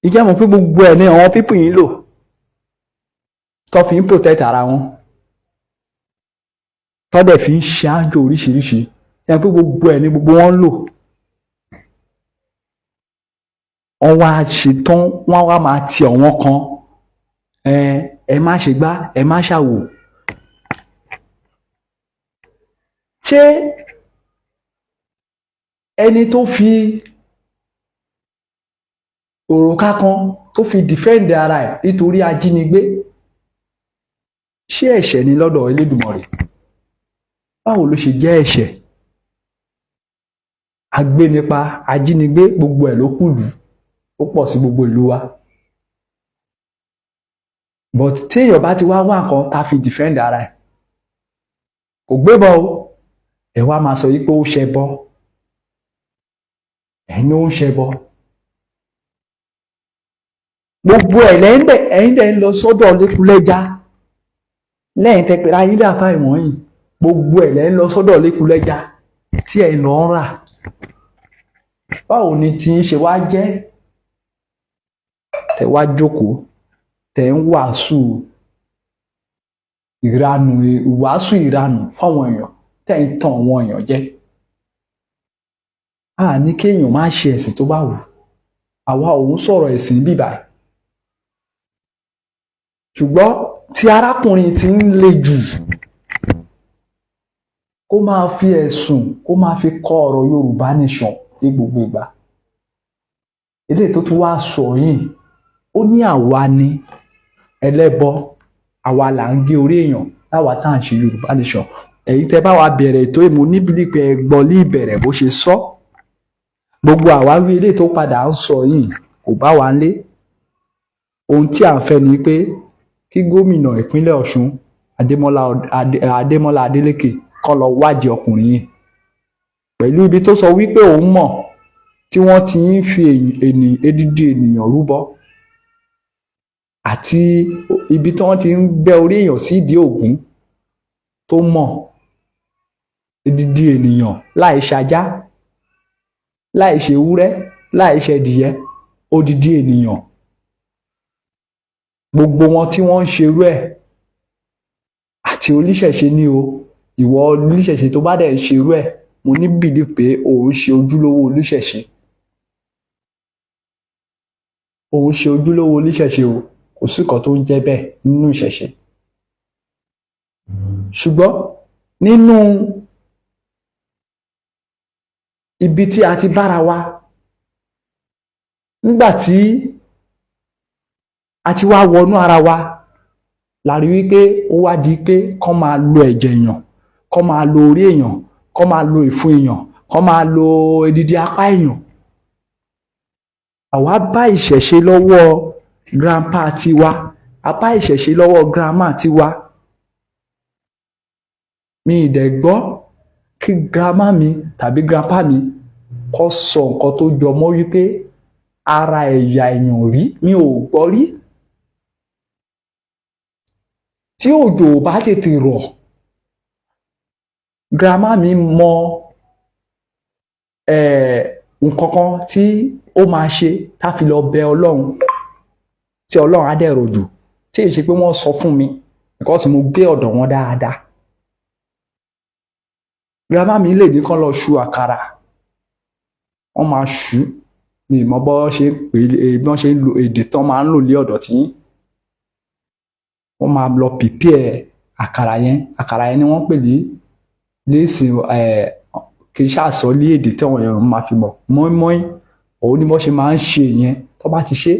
ǹjẹ́ ẹ mọ̀ pé gbogbo ẹ̀ ní àwọn people yìí ń lò tó fi ń protect ara wọn, tó dẹ̀ fi ń ṣe àjò oríṣiríṣi? Ẹ mọ̀ pé gbogbo ẹ̀ ní gbogbo wọn ń lò. Wọ́n wá ṣetán, wọ́n wá máa ti àwọn kan, ẹ má ṣe gbá, ẹ má ṣàwò. Ṣé ẹni tó fi òrùka kan tó fi defend ara ẹ̀ nítorí ajínigbé, ṣé ẹ̀ṣẹ̀ ni lọ́dọ̀ Elédùmarè? Báwo ló ṣe jẹ́ ẹ̀ṣẹ̀? Agbénipa, ajínigbé, gbogbo ẹ̀ ló kùlù, ó pọ̀ sí gbogbo ìlú wa. But téèyàn bá ti wá wá nǹkan tá a fi defend ara ẹ̀, kò gbébọn o, ẹ wá máa sọ yìí pé ó ṣẹbọ. Ẹ̀yin ó ń ṣẹbọ, gbogbo ẹ̀ lẹ́yìn dẹ̀, ẹ̀yin dẹ̀ ń lọ sọ́dọ̀ Lékulẹ́já lẹ́yìn tẹ́ pẹ̀lú ayé dàfà ìwọ̀nyí, gbogbo ẹ̀ lẹ́yìn lọ sọ́dọ̀ Lékulẹ́já tí ẹ̀ lọ ń rà. Báwo ni tí ń ṣe wá jẹ́ tẹ́ wá jókòó, tẹ́ ń wàásù ìranù, ìwàásù ìranù fáwọn èèyàn, tẹ́ ń tan àwọn èèyàn jẹ? A ní kéèyàn má ṣe ẹ̀sìn tó bá wù, àwa òun sọ̀rọ̀ ẹ̀sìn bíbà, ṣùgbọ́n tí arákùnrin ti ń le jù, kó máa fi ẹ̀sùn, kó máa fi kọ ọ̀rọ̀ Yorùbá Nation ní gbogbo ìgbà. Eléyìí tó tún wá sọ yìí, ó ní àwa ni ẹlẹ́bọ, àwa là ń gé orí èèyàn láwa tá à ń ṣe Yorùbá Nation. Ẹ̀yin tẹ́ bá wa bẹ̀rẹ̀ ètò ìmú níbi pé ẹ gbọ́ ní ìbẹ̀rẹ̀ bó ṣe sọ, gbogbo àwáwí eléyìí tó padà ń sọ yìí kò bá wa lé. Ohun tí à ń fẹ́ ni pé kí gómìnà ìpínlẹ̀ Ọ̀ṣun, Adémọ́lá Adélékè, kó lọ wádìí ọkùnrin yìí pẹ̀lú ibi tó sọ wípé òun mọ̀ tí wọ́n ti ń fi edidi ènìyàn rúbọ, àti ibi tí wọ́n ti ń gbẹ́ orí èèyàn sí ìdí Ògún, tó mọ̀ edidi ènìyàn, láì ṣajá, láì ṣe ewúrẹ́, láì ṣe ẹdìyẹ, odidi ènìyàn. Gbogbo wọn tí wọ́n ń ṣerú ẹ̀, àti oníṣẹ̀ṣe ní o, ìwọ oníṣẹ̀ṣe tó bá dẹ̀ ń ṣerú ẹ̀, mo ní belief pé òun ṣe ojúlówó oníṣẹ̀ṣe. Òun ṣe ojúlówó oníṣẹ̀ṣe o, kò sí nǹkan tó ń jẹ́ bẹ́ẹ̀ nínú ìṣẹ̀ṣe. Ṣùgbọ́n nínú ibi tí a ti bára wa, nígbà tí a ti wá wọnú ara wa, la rí wípé ó wá di pé kán máa lo ẹ̀jẹ̀ èèyàn, kán máa lo orí èèyàn, kán máa lo ìfun èèyàn, kán máa lo edidi apá èèyàn. Àwa bá ìṣẹ̀ṣe lọ́wọ́ grandpa tiwa, a bá ìṣẹ̀ṣe lọ́wọ́ grandma tiwa. Mi ì dẹ̀ gbọ́ kí grandma mi tàbí grandpa mi kó sọ nǹkan tó jọ mọ́ wípé ara ẹ̀yà èèyàn rí, mi ò gbọ́ rí. Tí òjò ò bá tètè rọ̀, grandma mi mọ nǹkan kan tí ó máa ṣe tá fi lọ bẹ Ọlọ́run, tí Ọlọ́run á dẹ̀ rọ̀jò, tí èyí ṣe pé wọ́n sọ fún mi, because mo gbé ọ̀dọ̀ wọn dáadáa. Grandma mi lè ní kán lọ ṣu àkàrà, wọ́n máa ṣù ú. Mi ì mọ bó ṣe ń pè é, bí wọ́n ṣe ń lo èdè tán máa ń lò ní ọ̀dọ̀ tí yín. Wọ́n máa lọ prepare àkàrà yẹn. Àkàrà yẹn ni wọ́n pè ní léèsì, kì í ṣàṣọ ní èdè tí àwọn èèyàn máa fi mọ̀, mọ́ínmọ́ín. Òun ni bó ṣe máa ń ṣe yẹn. Tó bá ti ṣe,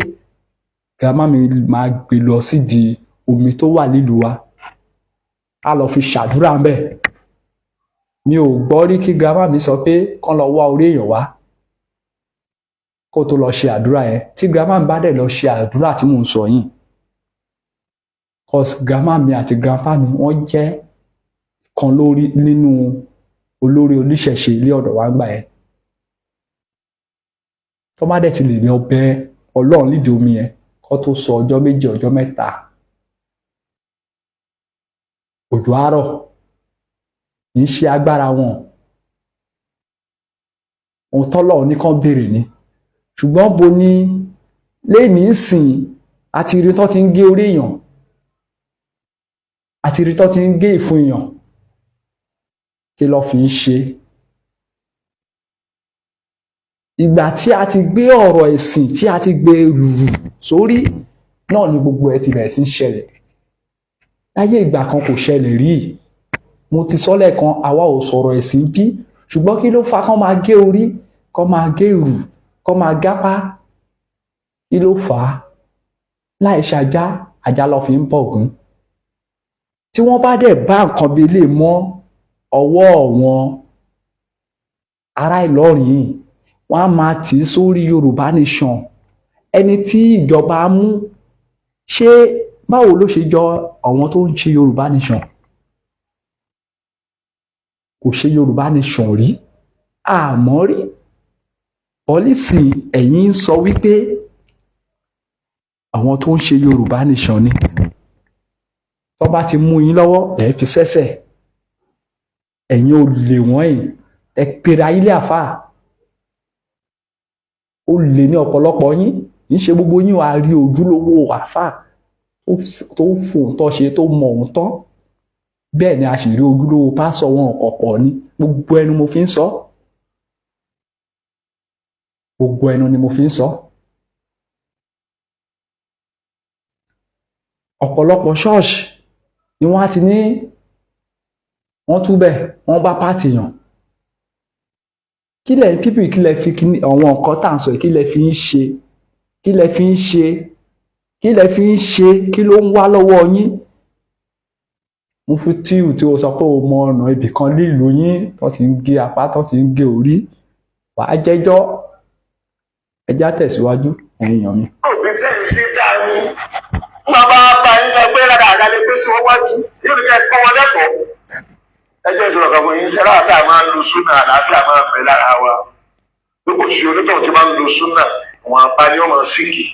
grandma mi máa gbé lọ sídìí omi tó wà nílùú wa, á lọ fi ṣàdúrà ńbẹ̀. Mi ò gbọ́ rí kí grandma mi sọ pé kán lọ wá orí èèyàn wá kó tó lọ ṣe àdúrà yẹn. Tí grandma mi bá dẹ̀ lọ ṣe àdúrà tí mò ń sọ yìí, cause grandma mi àti grandpa mi, wọ́n jẹ́ kan lórí nínú olórí oníṣẹ̀ṣe ilé ọ̀dọ̀ wa ń gbà yẹn. Tó bá dẹ̀ ti lè lọ bẹ Ọlọ́run nídìí omi yẹn, kó tó sọ ọjọ́ 2, ọjọ́ 3, òjò á rọ̀. Kì í ṣe agbára wọn, ohun tọ́lọ́run ní kán béèrè ni. Ṣùgbọ́n bo ni lénìí sìn, àti rí tó ti ń gé orí èèyàn, àti rí tó ti ń gé ìfun èèyàn, kí ló fi ń ṣe? Ìgbà tí a ti gbé ọ̀rọ̀ ẹ̀sìn, tí a ti gbé rùrù sórí náà ni gbogbo ẹ̀ ti bẹ̀rẹ̀ sí í ṣẹlẹ̀. Láyé ìgbà kan kò ṣẹlẹ̀ rí. Mo ti sọ lẹ́ẹ̀kan, àwa ò sọ̀rọ̀ ẹ̀sìn bí, ṣùgbọ́n kí ló fa kán máa gé orí, kán máa gé ìrù, kán máa gápá? Kí ló fà á? Láì ṣajá, ajá ló fi ń bọ̀gún. Tí wọ́n bá dẹ̀ bá nǹkan bíi lè mọ́ ọwọ́ wọn ará Ìlọrin yìí, wọ́n á máa tì í sórí Yorùbá Nation. Ẹni tí ìjọba mú, ṣé báwo ló ṣe jọ àwọn tó ń ṣe Yorùbá Nation? Kò ṣe Yorùbá Nation rí, àmọ́ rí pọ́lísì. Ẹ̀yin ń sọ wípé àwọn tó ń ṣe Yorùbá Nation ni. Tó bá ti mú yín lọ́wọ́, ẹ̀ fi sẹ́sẹ̀. Ẹ̀yin ò lè wọ́n yìí, ẹ pera ilé àfáà, ó lè ní ọ̀pọ̀lọpọ̀ yín. Kì í ṣe gbogbo yín wàá rí ojúlówó àfáà tó fòótọ́ ṣe, tó mọ òun tán. Bẹ́ẹ̀ ni a sì rí ojúlówó pásọ̀ wọn ọ̀pọ̀ ní. Gbogbo ẹnu mo fi ń sọ, gbogbo ẹnu ni mo fi ń sọ. Ọ̀pọ̀lọpọ̀ ṣọ́ọ̀ṣì ni wọ́n á ti ní wọ́n túbẹ̀, wọ́n bá pààtì yàn. Kí lẹ̀ pípì, kí lẹ̀ fi àwọn nǹkan tá à ń sọ yìí, kí lẹ̀ fi ń ṣe? Kí lẹ̀ fi ń ṣe? Kí lẹ̀ fi ń ṣe? Kí ló ń wá lọ́wọ́ yín? Mo fi tíù tí o sọ pé o mọ ọ̀nà ibì kan nílùú yín tó ti ń gé apá, tó ti ń gé orí, wàá jẹ́jọ́. Ẹ já tẹ̀síwájú, ẹ̀yin èèyàn mi. Òbí tẹ̀ ń ṣe dáa ni wọ́n bá bá yín lọ pé rárá àga lè gbé sí wọn wájú, yóò ní ká ẹ kọ́ wọn lẹ́kọ̀ọ́. Ẹ jẹ́ ìṣòro kan fún yín, ṣe láàbíà máa ń lo súnà, àlàáfíà máa ń bẹ lára wa. Bí kò sí onítọ̀hún tí máa ń lo súnà, wọn apá ni wọ́n máa ń síkì.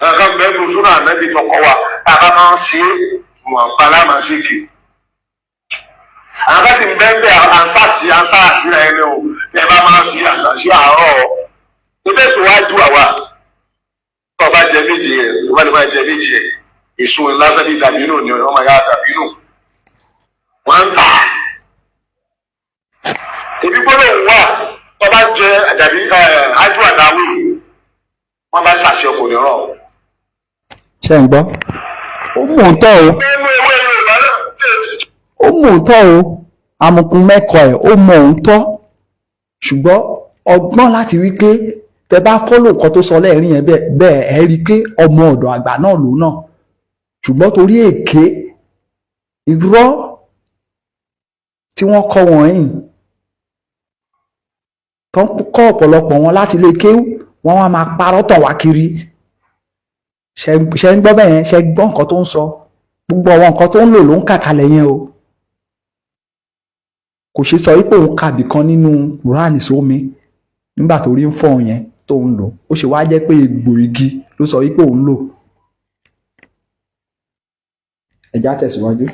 Nǹkan bẹ́ẹ̀ lo súnà ànábì tó kọ́ wa, tá a bá máa ń ṣe é, wọn apá lá máa síkì. Àwọn bá sì ń bẹ́ẹ̀ bẹ́ẹ̀ àǹsáàsì àǹsáàsì rẹ̀ ni o, ẹ bá máa ń ṣe àǹsáàsì àárọ̀ ibẹ̀ tó wájú àwa. Tó bá jẹ méjì ẹ, tó bá lè máa jẹ méjì ẹ, èso lásán bíi dàbínù ni wọ́n máa yá dàbínù wọ́n ń tà. Èmi gbọ́dọ̀ wà tó bá jẹ dàbí ájú àdáwì. Wọ́n bá ṣàṣẹ ọkùnrin rọ̀. Ṣé ń gbọ́? Ó mú un tọ́ o. Nínú ewé Yorùbá náà tí èsì Ó mú un tọ́ o. Amukun mẹ́kọ̀ọ́ ẹ̀, ó mọ òun tọ́, ṣùgbọ́n ọgbọ́n láti wí pé tẹ bá follow nǹkan tó sọ lẹ́ẹ̀rín yẹn bẹ́ẹ̀ bẹ́ẹ̀, ẹ rí i pé ọmọ ọ̀dọ̀ àgbà náà lòun náà, ṣùgbọ́n torí èké irọ́ tí wọ́n kọ́ wọ̀nyí tó ń kọ́ ọ̀pọ̀lọpọ̀ wọn láti ilé kéwú, wọ́n wá máa parọ́ tàn wá kiri. Ṣe ń gbọ́ bẹ́ẹ̀ yẹn? Ṣe gbọ́ nǹkan tó ń sọ? Gbogbo àwọn nǹkan tó ń lò ló ń kà kalẹ̀ yẹn o. Kò ṣe sọ wípé òun kàbì kan nínú Kùránì sómi nígbà tó rí ń fọ́ yẹn tó ń lò ó, ṣe wá jẹ́ pé egbò igi ló sọ wípé òun lò. Ẹ̀já tẹ̀síwájú.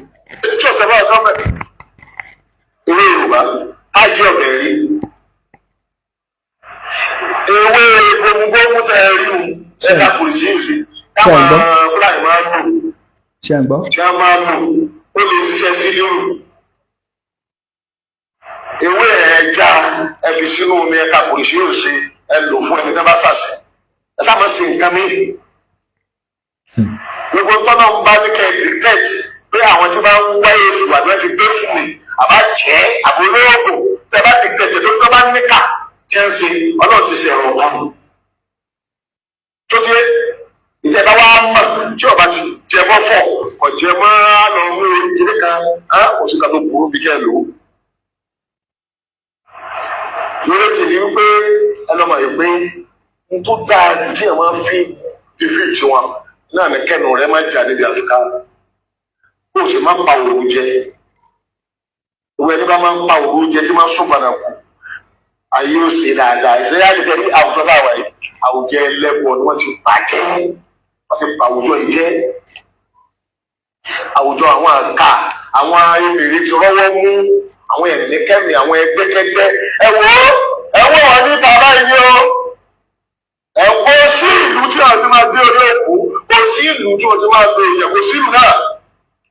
Tí ọ̀sẹ̀ bá ọ̀sán mẹ́. Ewé Yorùbá á jẹ́ ọ̀bẹ rí. Ewé gbogbogbò tẹ ẹ rí o, ẹ̀ka kùrìsì yìí sí. Táwọn Fúlàní máa ń lò. Ṣé ń gbọ́? Tí wọ́n máa ń lò, ó lè ṣiṣẹ́ sí lérò. Ewé ẹja ẹbí sínú omi, ẹ̀ka kùrìsì yóò ṣe, ẹ lò fún ẹni tí wọ́n bá ṣàṣẹ. Ẹ sábà ṣe nǹkan mi. Gbogbo tọ́nà ń bá ní kẹ́ ẹ dictate pé àwọn tí bá ń wá èṣù àbí wọ́n ti gbé fún mi àbá jẹ́ àbò olóògùn, tẹ́ bá dictate tó tó bá níkà tí ń ṣe, Ọlọ́run ti ṣe ẹ̀rọ kan. Tó ti ìjẹba wa mọ̀ tí ọba ti jẹ mọ́ fọ̀ kò jẹ mọ́ lọ mú ilé kan, kò sí kan tó burú bí kẹ́ ẹ lò ó. Lórí ti ní wípé ẹ lọ́mọ yìí pé n tó dáa jù tí ẹ máa fi defeat wọn náà ní kẹ́nu rẹ máa jà níbi àfikà, kó o sì má pa òru jẹ. Ìwé ẹni bá máa ń pa òru jẹ tí máa ń sún padà kù, ayé ó ṣe dáadáa. Ìṣẹ̀lẹ̀ yára ti rí àwùjọ láwa yìí, àwùjọ ẹlẹ́bọ̀ ni wọ́n ti bàjẹ́, wọ́n ti bà àwùjọ yìí jẹ́. Àwùjọ àwọn àka àwọn emèrè ti rọ́wọ́ mú àwọn ẹ̀mí kẹ́mí, àwọn ẹgbẹ́kẹ́gbẹ́. Ẹ wò ó, ẹ wò wọ́n ní bàbá yìí o. Ẹ kó sí ìlú tí wọ́n ti máa gbé orí òkú, kò sí ìlú tí wọ́n ti máa gbé èèyàn, kò sí ìlú náà.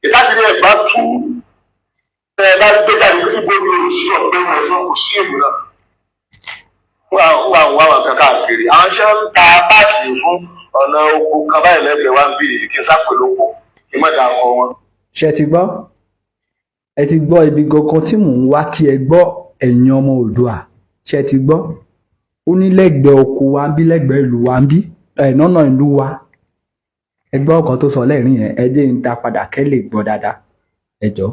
Ìtàsílẹ̀ ẹ̀gbá tú ẹ bá gbé jáde, ibo ni òṣìṣẹ́ ọ̀gbẹ́ wọn fún? Kò sí ìlú náà. Wọ́n wà wọ́n àwọn kan káàkiri, àwọn tí wọ́n ń ta báàtì fún ọ̀nà oko kan báyìí lẹ́gbẹ̀ẹ́ wa ń bí kí n sápè lóko kí n má dà kọ wọn. Ṣé ti gbọ́? Ẹ ti gbọ́ ibi gangan tí mò ń wá kí ẹ gbọ́, ẹ̀yin ọmọ Oòduà. Ṣé ti gbọ́? Ó ní lẹ́gbẹ̀ẹ́ oko wa ń bí, lẹ́gbẹ̀ẹ́ ìlú wa ń bí, ẹ̀ nọ́nà ìlú wa. Ẹ gbọ́ ọ̀kan tó sọ lẹ́rìn yẹn. Ẹ jẹ́ ń ta padà kẹ́ lè gbọ́ dáadáa. Ẹ jọ̀ọ́.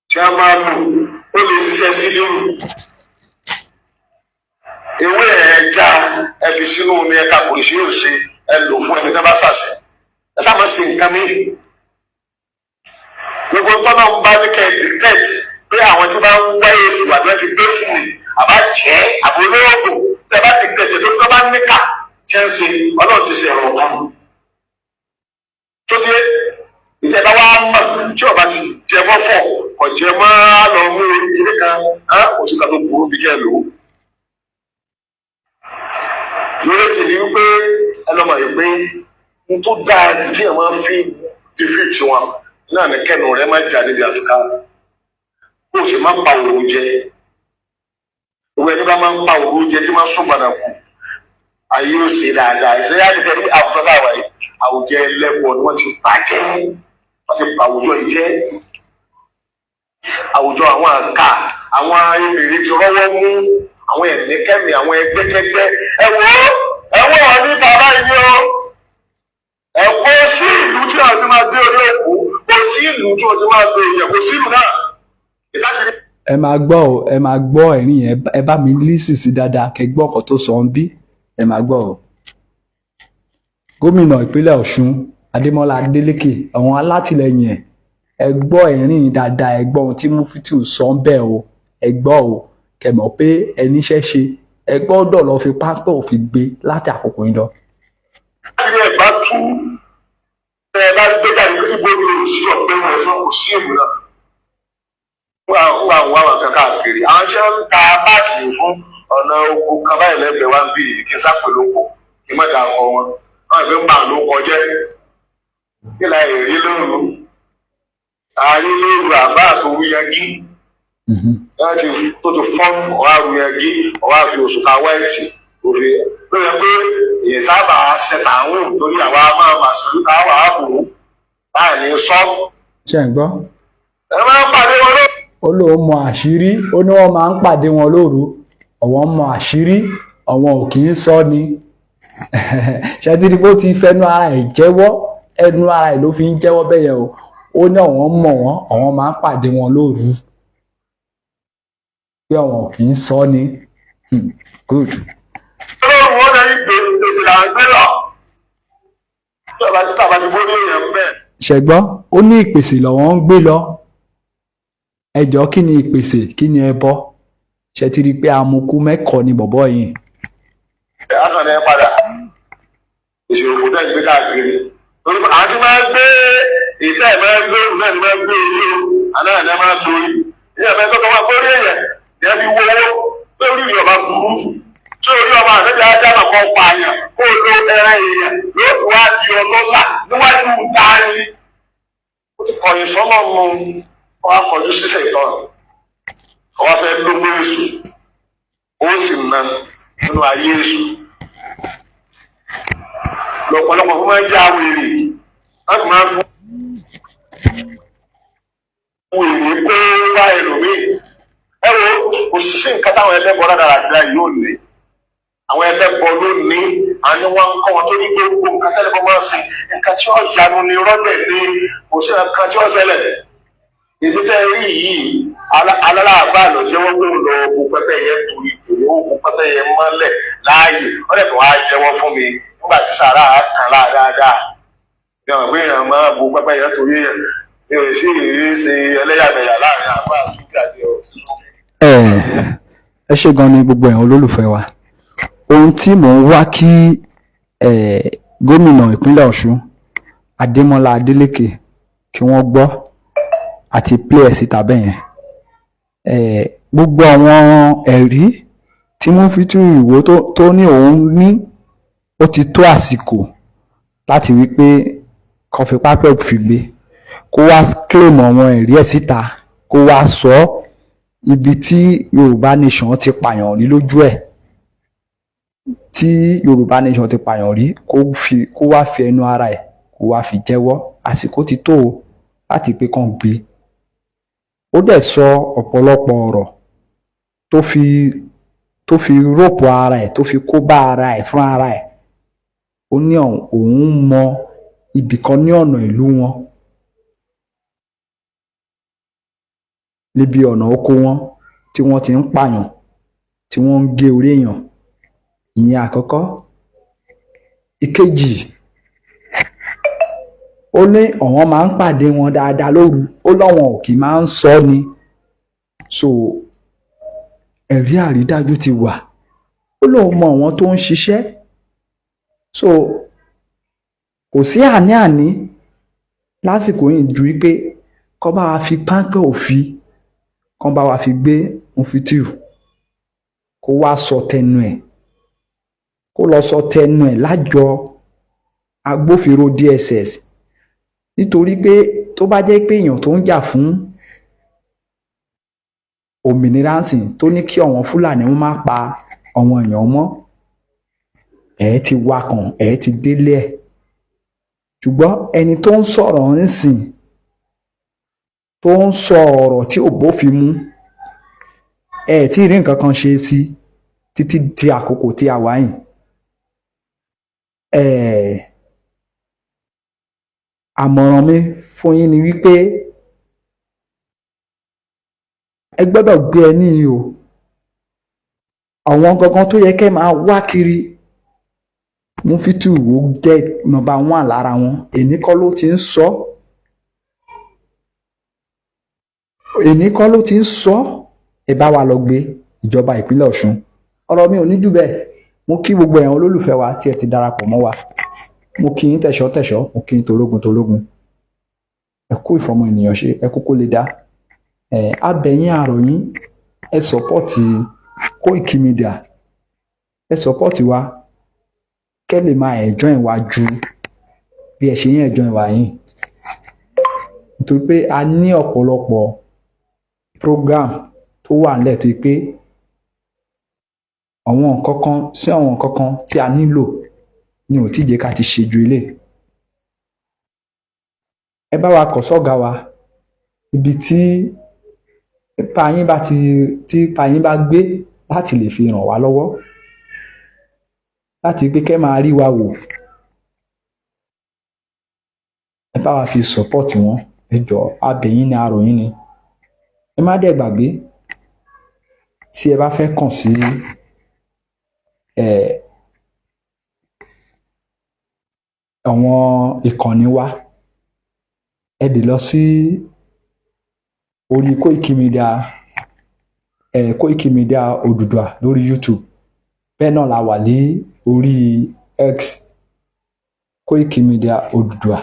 Tí a máa lò, ó lè ṣiṣẹ́ sí lérò. Ewé ẹja ẹbí sínú omi, ẹka kùrìsì yóò ṣe, ẹ lò fún ẹni tí wọ́n bá ṣàṣẹ. Ẹ sábà ṣe nǹkan mi. Gbogbo tọ́nà ń bá ní kẹ́ ẹ dictate pé àwọn tí bá ń wá èṣù àbí wọ́n ti gbé fún mi àbá jẹ́ àbò olóògùn, tẹ́ bá dictate tó tó bá níkà tí ń ṣe, Ọlọ́run ti ṣe ẹ̀rọ kan. Tó ti ìjẹba wa mọ̀ tí ọba ti jẹ mọ́ fọ̀ kò jẹ mọ́ lọ mú ilé kan, kò sí kan tó burú bí kẹ́ ẹ lò ó. Lórí ti ní wípé ẹ lọ́mọ yìí pé n tó dáa jù tí ẹ máa fi defeat wọn náà ní kẹ́nu rẹ máa jà níbi àfikà, kó o sì má pa òru jẹ. Ìwé ẹni bá máa ń pa òru jẹ tí máa ń sún padà kù, ayé ó ṣe dáadáa. Ìṣẹ̀lẹ̀ yára ti rí àwùjọ láwa yìí, àwùjọ ẹlẹ́bọ̀ ni wọ́n ti bàjẹ́, wọ́n ti bà àwùjọ yìí jẹ́. Àwùjọ àwọn àka àwọn emèrè ti rọ́wọ́ mú àwọn ẹ̀mí kẹ́mí, àwọn ẹgbẹ́kẹ́gbẹ́. Ẹ wò ó, ẹ wò wọ́n ní bàbá yìí o. Ẹ kó sí ìlú tí wọ́n ti máa gbé orí òkú, kò sí ìlú tí wọ́n ti máa gbé èèyàn, kò sí ìlú náà. Ìtàsílẹ̀ Ẹ máa gbọ́ o, ẹ máa gbọ́ ẹ̀rín yẹn. Ẹ bá mi lísì sí dáadáa kẹ́ gbọ́ ọ̀kan tó sọ ń bí. Ẹ máa gbọ́ o. Gómìnà ìpínlẹ̀ Ọ̀ṣun Adémọ́lá Adélékè, àwọn alátìlẹyìn ẹ̀, ẹ gbọ́ ẹ̀rín dáadáa. Ẹ gbọ́ ohun tí Mufitiu sọ ń bẹ̀ o. Ẹ gbọ́ o, kẹ́ mọ̀ pé ẹ níṣẹ́ ṣe, ẹ gbọ́dọ̀ lọ fi pápẹ́ òfin gbé láti àkókò yìí lọ. Ìtàsílẹ̀ ẹ̀gbá tú ẹ bá gbé jáde, ibo ni òṣìṣẹ́ ọ̀gbẹ́ wọn fún? Kò sí ìlú náà. Wọ́n wà wọ́n àwọn kan káàkiri, àwọn tí wọ́n ń ta báàtì fún ọ̀nà oko kan báyìí lẹ́gbẹ̀ẹ́ wa ń bí kí n sápè lóko kí n má dà kọ wọn. Wọ́n ìgbé ń bà ló kọjẹ́. Kí la èrí lóru? Àárín lóru àbá àtòwúyangí láti tó ti fọ́n ọ̀há wúyangí, ọ̀há fi òṣùkà wáìtì òfin ló yẹ pé èyí sábà ṣẹta àwọn torí àwa máa mà sí táwa bò ó láì ní sọ. Ṣe ń gbọ́? Ẹ máa ń pàdé wọn lóru. Ó lóun mọ àṣírí, ó ní wọ́n máa ń pàdé wọn lóru, àwọn mọ àṣírí, àwọn ò kì í sọ ni. Ṣẹ́tìrì bó ti fẹnu ara ẹ̀ jẹ́wọ́? Ẹnu ara ẹ̀ ló fi ń jẹ́wọ́ bẹ́ẹ̀ yẹn o. Ó ní àwọn mọ̀ wọ́n, àwọn máa ń pàdé wọn lóru, pé àwọn ò kì í sọ ni. Good. Lóru wọn náà ń gbé gbèsè là ń gbé lọ. Tí ọba títà bá ti bórí èèyàn bẹ́ẹ̀. Ṣẹ̀gbọ́n, ó ní ìpèsè lọ́wọ́ ń gbé lọ. Ẹjọ́, kí ni ìpèsè? Kí ni ẹbọ? Ṣe ti rí i pé amukú mẹ́kọ̀ọ́ ni bọ̀bọ́ yìí? Akànnì ẹ padà èsì òfò náà gbé káàkiri torí àwọn tí máa ń gbé ìtẹ́ ẹ̀ máa ń gbé òun náà ni máa ń gbé orí o, àná ẹ̀ máa ń lórí ìyá ẹ̀ tó kọ́ máa gbórí èèyàn ní ẹbí wo pé orí ìrìn ọba burú tí orí ọba àtẹ́bí ajá náà kọ́ pààyàn kó o lo ẹran èèyàn ló fi wá di ọlọ́lá níwájú dání. Ó ti kọ̀yìn sọ́nà nu, wọ́n á kọjú sísẹ̀ ìtọ́nù, wọ́n fẹ́ lógún èṣù, ó sì na nínú ayé èṣù lọ́pọ̀lọpọ̀ fún máa ń yá wèrè wọ́n sì máa ń fún wèrè kó wá ẹlòmíì. Ẹ wo, kò sí nǹkan táwọn ẹlẹ́bọ rádaràda yìí ò ní. Àwọn ẹlẹ́bọ ló ní, àwọn ni wọ́n ń kọ́ wọn tó ní gbogbo nǹkan tẹ́lẹ̀bọ máa ń sìn, nǹkan tí ó yanu ni rọ́bẹ̀ ni, kò sí nǹkan tí ó ṣẹlẹ̀. Èmi tẹ́ rí yìí, alálàbà ló jẹ́wọ́ pé òun lọ bu pẹ́pẹ́yẹ torí èmi, ó bu pẹ́pẹ́yẹ mọ́lẹ̀ láàyè, wọ́n dẹ̀ tó wá jẹ́wọ́ fún mi nígbà tí sàrà kàn láà dáadáa ní àwọn pé èèyàn máa bu pẹ́pẹ́yẹ torí èèyàn mi ò sì rí ṣe ẹlẹ́yàmẹ̀yà láàrin àbá àtúntì àti ọ̀sìn. Ẹ ṣé gan ni gbogbo ẹ̀yin olólùfẹ́ wa. Ohun tí mò ń wá kí gómìnà ìpínlẹ̀ Ọ̀ṣun Adémọ́lá Adélékè kí wọ́n gbọ́ àti play ẹ̀ síta bẹ́ẹ̀ yẹn, gbogbo àwọn ẹ̀rí tí Mufti Ìwó tó ní òun ní, ó ti tó àsìkò láti wí pé kó fi pápẹ́ òfin gbé, kó wá claim àwọn ẹ̀rí ẹ̀ síta, kó wá sọ ọ́ ibi tí Yorùbá Nation ti pààyàn rí lójú ẹ̀, tí Yorùbá Nation ti pààyàn rí, kó wá fi ẹnu ara ẹ̀ kó wá fi jẹ́wọ́. Àsìkò ti tó o láti pé kàn gbé. Ó dẹ̀ sọ ọ̀pọ̀lọpọ̀ ọ̀rọ̀ tó fi rọ́pò ara ẹ̀, tó fi kó bá ara ẹ̀ fún ara ẹ̀. Ó ní òun mọ ibì kan ní ọ̀nà ìlú wọn, níbi ọ̀nà oko wọn tí wọ́n ti ń pààyàn, tí wọ́n ń gé orí èèyàn. Ìyẹn àkọ́kọ́. Ìkejì, ó ní àwọn máa ń pàdé wọn dáadáa lóru, ó láwọn ò kì í máa ń sọ ni. So ẹ̀rí àrídájú ti wà. Ó lóun mọ àwọn tó ń ṣiṣẹ́, so kò sí àní-àní lásìkò yìí ju wípé kó bá wa fi páńpẹ́ òfin, kó bá wa fi gbé Muftiu, kó wá sọ tẹnu ẹ̀, kó lọ sọ tẹnu ẹ̀ lájọ agbófinró DSS, nítorí pé tó bá jẹ́ pé èèyàn tó ń jà fún òmìnira ń sìn, tó ní kí àwọn Fúlàní wọn má pa àwọn èèyàn mọ́, ẹ̀ ti wakàn, ẹ̀ ti délé ẹ̀. Ṣùgbọ́n ẹni tó ń sọ̀rọ̀ ń sìn, tó ń sọ ọ̀rọ̀ tí ò bófin mu, ẹ̀ tí ì rí nǹkan kan ṣe sí títí di àkókò tí a wà yìí. Àmọ̀ràn mi fún yín ni wípé ẹ gbọ́dọ̀ gbé ẹ níyì o. Àwọn gangan tó yẹ kẹ́ máa wá kiri, Mufti Ìwó jẹ́ number one lára wọn. Èní kọ́ ló ti ń sọ, èní kọ́ ló ti ń sọ. Ẹ bá wa lọ gbé ìjọba ìpínlẹ̀ Ọ̀ṣun. Ọ̀rọ̀ mi ò ní jù bẹ́ẹ̀. Mo kí gbogbo ẹ̀yin olólùfẹ́ wa tí ẹ ti darapọ̀ mọ́ wa. Mo kí yín tẹ̀ṣọ́ tẹ̀ṣọ́, mo kí yín tológun tológun. Ẹ kú ìfọmọ ènìyàn ṣe, ẹ kú kó lè dá ẹ abẹ́yìn àròyìn. Ẹ support Koiki Media, ẹ support wa kẹ́ lè máa enjoy wa ju Bí ẹ ṣe ń enjoy wa yìí, nítorí pé a ní ọ̀pọ̀lọpọ̀ program tó wà nílẹ̀, tó yẹ pé àwọn nǹkan kan sí àwọn nǹkan kan tí a nílò ni ò tí jẹ́ ká ti ṣe ju ilé. Ẹ bá wa kọ̀ sọ́gàá wa ibi tí ipa yín bá ti tí ipa yín bá gbé láti lè fi ràn wá lọ́wọ́, láti pé kẹ́ máa rí wa wò. Ẹ bá wa fi support wọn. Ẹ jọ̀ọ́, a bẹ̀ yín ni, a rọ̀ yín ni. Ẹ má dẹ̀ gbàgbé, tí ẹ bá fẹ́ kàn sí àwọn ìkànnì wa, ẹ lè lọ sí orí Koiki Media, Koiki Media Odùduwà lórí YouTube. Bẹ́ẹ̀ náà la wà ní orí X, Koiki Media Odùduwà.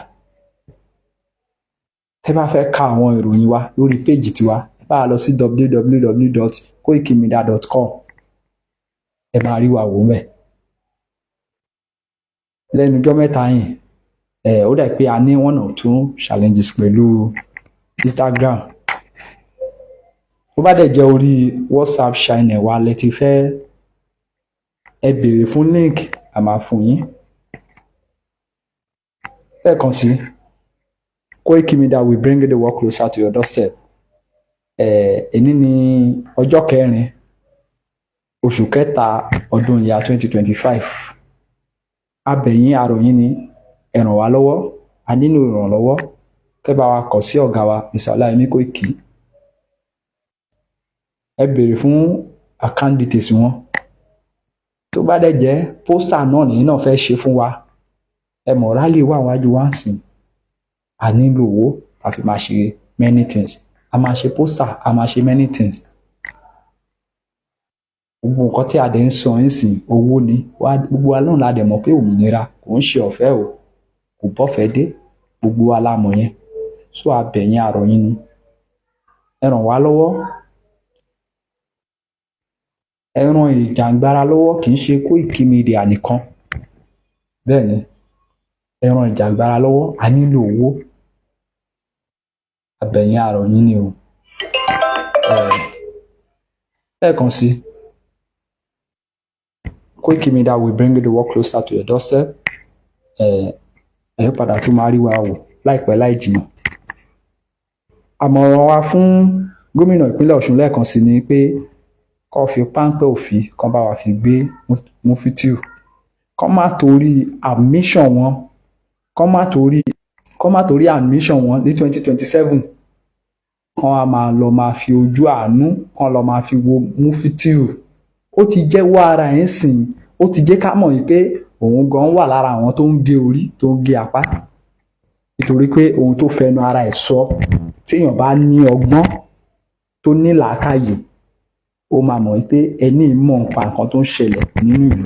Tẹ́ bá fẹ́ ka àwọn ìròyìn wa lórí péjì tiwa, ẹ bá wa lọ sí www.koikimedia.com, ẹ máa rí wa wò ńbẹ̀. Lẹ́nu ọjọ́ mẹ́ta yìí, ó dà pé a ní one or two challenges pẹ̀lú Instagram. Bó bá dẹ̀ jẹ́ orí WhatsApp channel wa lẹ ti fẹ́, ẹ béèrè fún link, a máa fún yín. Lẹ́ẹ̀kan sí, Koiki Media will bring the work closer to your doorstep. Èní ní ọjọ́ 4, oṣù 3, ọdún year 2025. A bẹ̀ yín, a rọ̀ yín ni, ẹ ràn wá lọ́wọ́. A nílò ìrànlọ́wọ́. Kẹ́ bá wa kọ̀ sí ọ̀gá wa, Mr. Ọláyẹmí Kóìkì. Ẹ béèrè fún account details wọn. Tó bá dẹ̀ jẹ́ poster náà nìyí náà fẹ́ ṣe fún wa, ẹ mọ̀, rally wà wájú wa ń sìn, a nílò owó a fi máa ṣe many things. A máa ṣe poster, a máa ṣe many things. Gbogbo nǹkan tí a dẹ̀ ń sọ ń sìn, owó ni. Gbogbo wa náà la dẹ̀ mọ̀ pé òmìnira kò ń ṣe ọ̀fẹ́ o, kò bọ́fẹ́ dé. Gbogbo wa la mọ̀ yẹn. So a bẹ̀ yín, a rọ̀ yín ni, ẹ ràn wá lọ́wọ́, ẹ ran ìjàngbara lọ́wọ́. Kì í ṣe Koiki Media nìkan. Bẹ́ẹ̀ ni, ẹ ran ìjàngbara lọ́wọ́. A nílò owó. A bẹ̀ yín, a rọ̀ yín ni o. Lẹ́ẹ̀kan sí, Koiki Media will bring the work closer to your doorstep. Ẹ padà tún máa rí wa wò láìpẹ́ láì jìnnà. Àmọ̀ràn wa fún gómìnà ìpínlẹ̀ Ọ̀ṣun lẹ́ẹ̀kan sí ni pé kó fi páńpẹ́ òfin kán bá wa fi gbé Mufitiu, kán má torí admission wọn, kán má torí admission wọn ní 2027, kán wá máa lọ máa fi ojú àánú kán lọ máa fi wo Mufitiu. Ó ti jẹ́wọ́ ara ẹ̀ ń sìn, ó ti jẹ́ ká mọ̀ wípé òun gan wà lára àwọn tó ń gé orí, tó ń gé apá, nítorí pé ohun tó fẹnu ara ẹ̀ sọ, téèyàn bá ní ọgbọ́n, tó ní làákàyè, ó máa mọ̀ wípé ẹni mọ̀ nípa nǹkan tó ń ṣẹlẹ̀ nínú ìlú.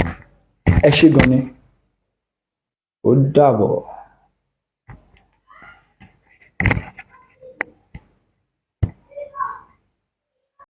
Ẹ ṣé gan ni, ó dàbọ̀.